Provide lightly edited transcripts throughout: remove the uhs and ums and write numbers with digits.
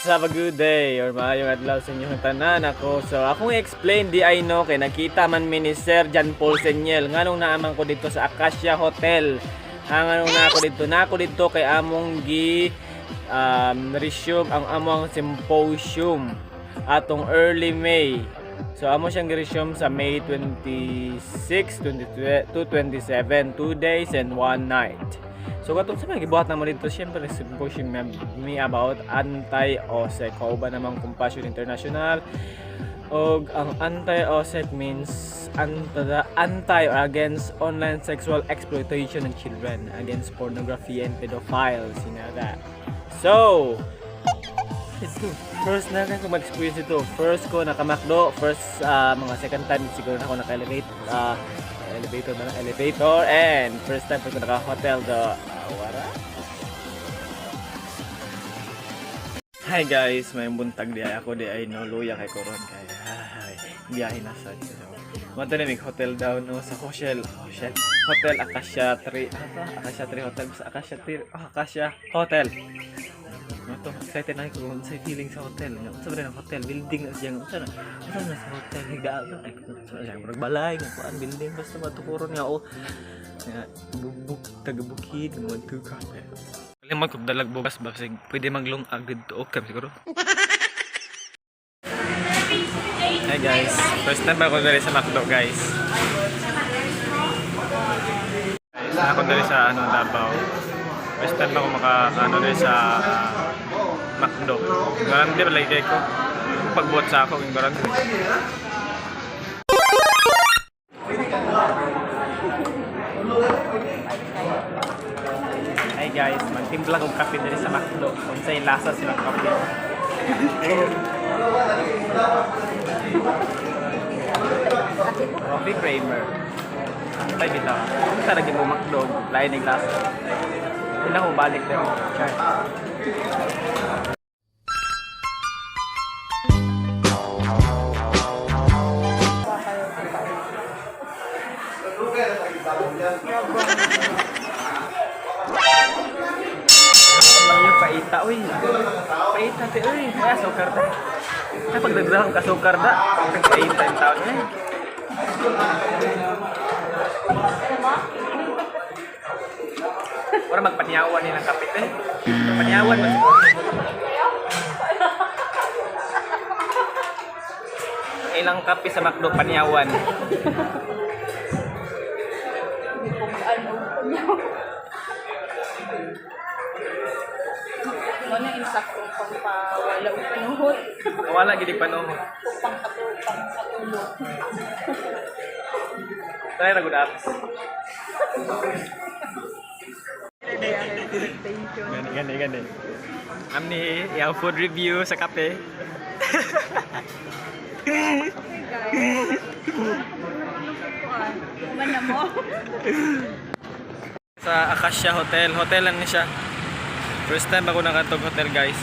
Have a good day or maayong adlaw sa inyong tanan ako. So akong i-explain di ay no kay nakita man mi ni Sir John Paul Seniel nganong naaman ko dito sa Acacia Hotel. Ang anong na ako dito, na ako dito kay among gi resume ang among symposium atong early May. So amo siyang gi-resume sa May 26, 22 to 27, 2 days and 1 night. So katong sa mga gibuhat namo dito, syempre symposium mi about anti-OSEC. Kauban namang Compassion International. Og ang anti-OSEC means anti or against online sexual exploitation of children, against pornography and pedophiles, you know that. So, let's go. First na ko mag-experience ito. First ko naka-McDo, first mga second time siguro na ako naka-elevate, elevator ba na? Elevator and first time ko naka-hotel the wara. Hi guys, may buntag di ay ako di ay no luya kay koron kay ay biyahe na sa so. Mo to ni hotel daw no sa hotel hotel Hotel Acacia 3, ano to? Acacia 3 Hotel, basta Acacia 3, oh, Acacia Hotel. Mo to, excited na ko kung unsay feeling sa hotel. Nga unsa ba rin ang hotel building na siya, unsa na sa hotel higda ay unsa na siya, murag balay nga kuan building, basta matukuron nga oh nga bubuk taga bukid mo to ka. Kalimot kog dalag bugas basig pwede maglungag didto, okay siguro. Hi guys, first time ba ako dali sa McDo, guys. Guys, ako dali sa ano Davao. First time ako maka ano dali sa McDo. Garante ba lagi ko? Pagbuhat sa ako, yung garante. Hi guys, magtimpla kog kape diri sa McDo. Unsay lasa silang kape? Coffee creamer. Antay bitaw. Kung talaga mo McDo, lain ang lasa. Hindi na ko balik daw. Char. Yung paita, uy. Paita, te, uy. Kaya sukar da. Ay, pagdagdag ka sukar da. Paita yung taon niya. Para magpanyawan nilang kapit eh. Panyawan ba siguro? Ilang kape sa McDo, panyawan. Mo na insakto pang pawala og panuhot. Wala gid panuhot. Pang pang katulog. Try ra gud apps. Gani gani gani. Amni yang food review sa kape. Okay guys. Mana mo? Sa Acacia Hotel. Hotel lang ni siya. First time ako nakatog hotel, guys.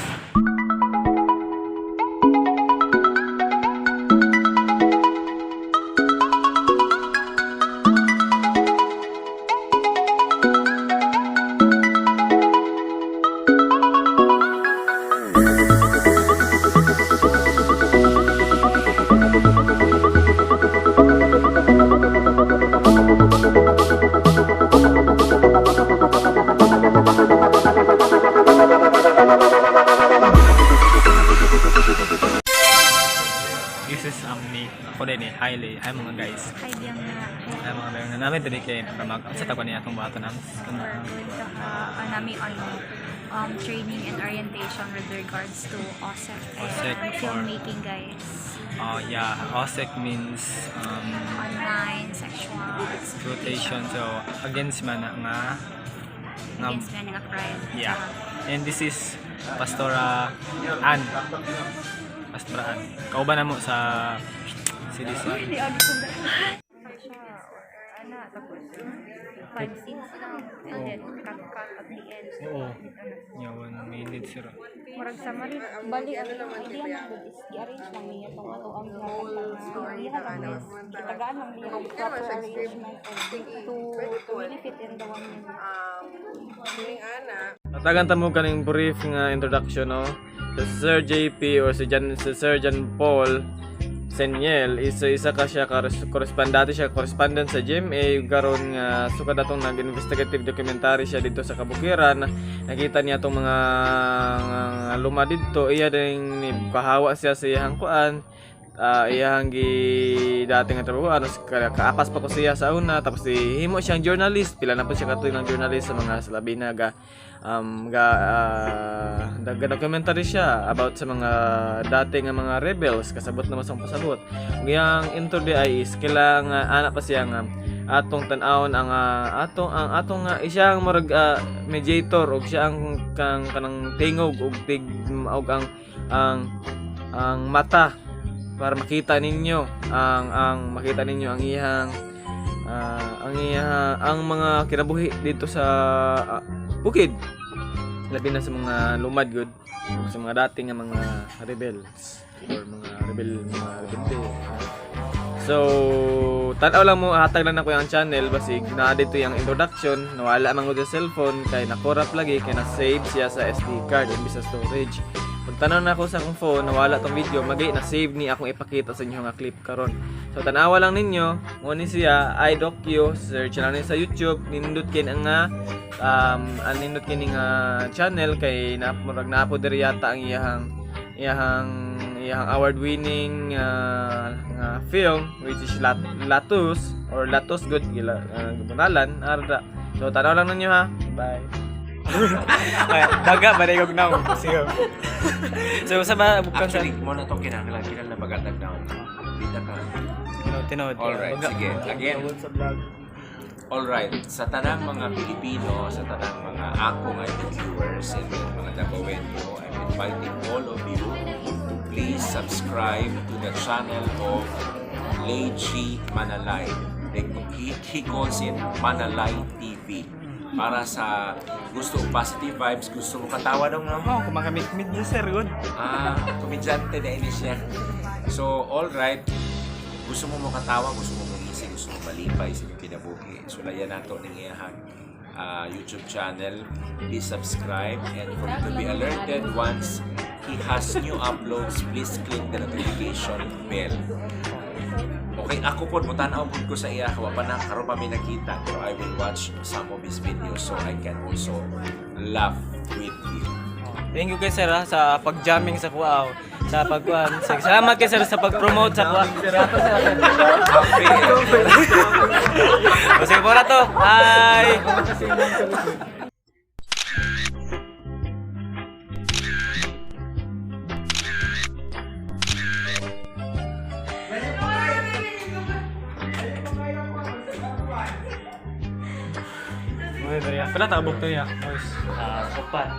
This is Amni. Ako din eh. Hi, Lay. Hi mga guys. Hi, Biang na. Hi mga guys. Namin diri kay para mag sa tagwan niya atong buhaton namin. We're going to have nami ano, training and orientation with regards to OSEC and OSEC or- filmmaking, guys. Oh yeah, OSEC means Online sexual exploitation. So against man na nga nga Against man nga crime. Yeah. And this is Pastora Ann. Pastora Ann. Kauban na mo sa CDC. Siya or ana, tapos five scenes lang and then cut cut at the end. Oo. Yeah, 1 minute sir. Murag summary. Bali, ang idea na gud is gi-arrange lang niya tong ato ang gihatag nga. Iya lang is gitagaan lang niya og proper arrangement and to really fit in the 1 minute. Natagan ta mo kaning brief nga introduction no. So, si Sir JP or si Sir John Paul Seniel is isa ka siya correspondent siya, correspondent sa GMA karon nga sukad atong nag-investigative documentary siya dito sa kabukiran. Nakita niya atong mga nga luma didto, iya din ni kahawa siya sa iyang kuan, iyang gi dati nga trabaho ano, kaapas pa ko siya sa una, tapos himo siyang journalist. Pila na po siya katuig ng journalist sa mga labi na ga ga documentary siya about sa mga dati nga mga rebels, kasabot naman sa pasabot. Ug iyang intro di ay is kailang ana pa siya nga atong tan-awon ang atong ang atong nga siya ang murag mediator og siya ang kang kanang tingog og tig og ang mata para makita ninyo ang makita ninyo ang iyang ang iyang ang mga kinabuhi dito sa bukid, labi na sa mga lumad gud, sa mga dating nga mga rebels or mga rebel, mga rebelde. So tan-aw lang mo, hatag lang nako yung channel basig naa dito yung introduction. Nawala man gud sa cellphone kay na-corrupt lagi, kay na-save siya sa SD card imbis sa storage. Pag tanaw na ako sa akong phone, nawala tong video, magay na save ni akong ipakita sa inyo nga clip karon. So tanawa lang ninyo, mo ni siya iDocu, search lang ninyo sa YouTube, nindot kin ang nga nindot kini nga channel kay na murag naa po diri yata ang iyahang award winning nga film which is Latus or Latus good gila gunalan arda. So tanaw lang ninyo ha. Bye. Daga ba na now? Sige. So sa ba bukan sa Actually, mo na to kinahanglan kinahanglan magatag down. Kita ka. Tinod. Alright, sige. Again. Sa vlog. Alright, sa tanang mga Pilipino, sa tanang mga ako nga viewers and then mga Dabawenyo, I'm inviting all of you to please subscribe to the channel of Leiji Manalay. Like, he calls it Manalay TV. Para sa gusto og positive vibes, gusto mo katawa dong, no? Oh, kumakamit-mit niya sir, good. Ah, komedyante na ini siya. So, all right. Gusto mo makatawa, gusto mo mangisi, gusto mo malipay sa inyong kinabuhi. Sulayan nato ning iyahang YouTube channel. Please subscribe and for you to be alerted once he has new uploads, please click the notification bell. Okay, ako po, mutanaw po ko sa iya, wa pa na karon pa mi nakita, pero I will watch some of his videos so I can also laugh with you. Thank you kay sir ha, sa pag-jamming sa kuaw. Sa pagkuan. Salamat kay sir sa pag-promote sa kuaw. Happy! O sige po na to. Hi! Uy, Maria. Pala tabok to ya. Boys. Upat.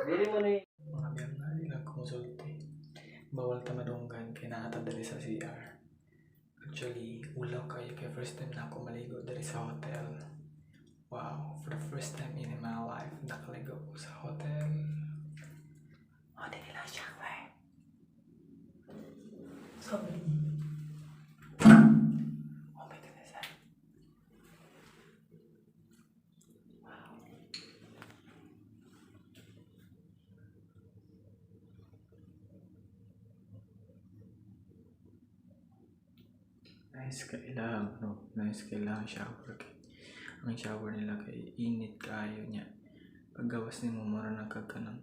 Dili mo ni Mga biyang na konsulte. Bawal ta madunggan kay naa ta diri sa CR. Actually, ulaw kayo kay first time na ako maligo diri sa hotel. Wow, for the first time in my life, nakaligo ko sa hotel. Oh, di nila shower. So, oh my goodness. Ah. Wow. Nice kailangan, no? Nice kailangan shower kay ang shower nila kay init kaayo niya. Paggawas nimo mura na kag kanang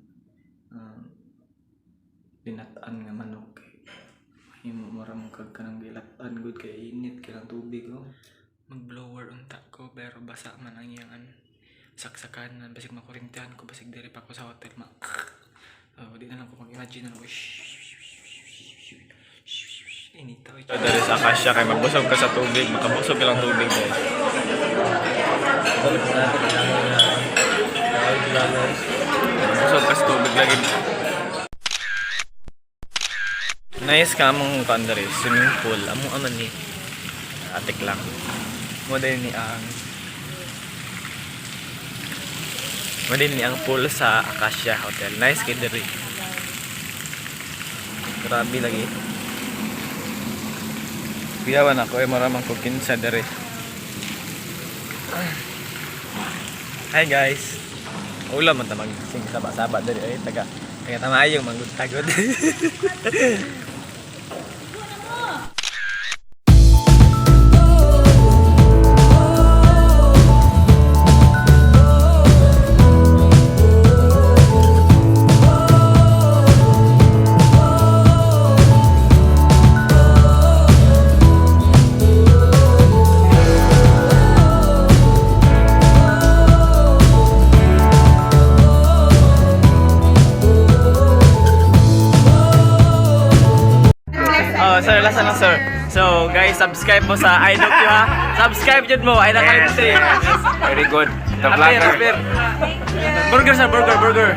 linatan nga manok kay himo mura mo kag kanang gilatan gud kay init kay ang tubig oh. Mag-blower unta ko pero basa man ang iyang ano, saksakan na basig makurintihan ko basig diri pa ko sa hotel ma. Oh, di na lang ko mag-imagine ano. Init to. Dali sa Acacia kay mabusog ka sa tubig, makabusog ka lang tubig guys. Mabusog ka sa tubig lagi. Nice ka among kandari, swimming pool. Amo aman ni. Atik lang. Model ni ang Model ni ang pool sa Acacia Hotel. Nice kay diri. Grabe lagi. Kuyawan ako eh maramang ko kinsa diri. Hi guys. Ulam man ta mag sing saba-saba diri ay taga taga tamayong manggod-tagod. Oh, sir, last na lang, sir. So, guys, subscribe mo sa iDoc ha. Subscribe jud mo. Ay nakalimti. Very good. The Apir, vlogger. apir. Burger sir, burger, burger.